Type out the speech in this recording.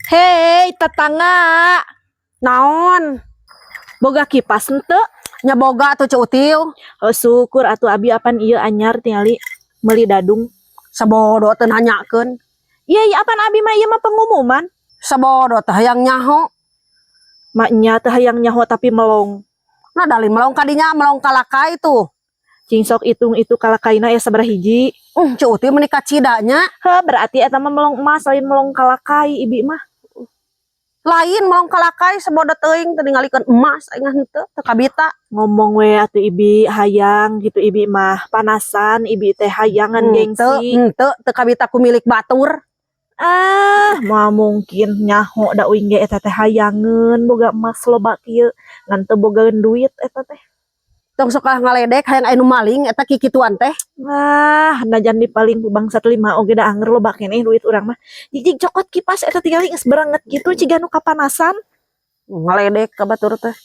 Hei, tetangga. Naon? Boga kipas henteu? Nya boga tuh, Ceu Util. Oh, syukur atuh. Abi apan ieu anyar tingali meuli dadung. Sabodo teu nanyakeun. Iya, apan abi mah ieu mah pengumuman. Sabodo teh hayang nyaho. Maknya teh hayang nyaho tapi melong. Nah, dalih melong kadinya, melong kalakai tuh. Cing sok hitung itu kalakaina ya sabaraha hiji. Ceu Util meuni kacida nya. Heh, berarti eta mah melong emas, lain melong kalakai ibi mah. Lain melong kalakai, sabodo teuing, teu ningalikeun emas aing henteu, teu kabita. Ngomong we atuh ibi, hayang gitu ibi mah, panasan ibi teh hayangan Henteu, gengsi. Henteu, teu kabita ku milik batur. Ah, moal mungkin nyaho da uing ge eta teh hayangeun boga emas loba kieu, ngan teu bogaeun duit eta teh. Tong sok ngaledek, hayang aya nu maling eta kikituan teh. Wah, najan dipaling ku bangsat lima oge da anger loba keneh duit urang mah. Jig, cokot kipas eta, tingali geus berenget gitu ciga nu kapanasan. Ngaledek ka batur teh.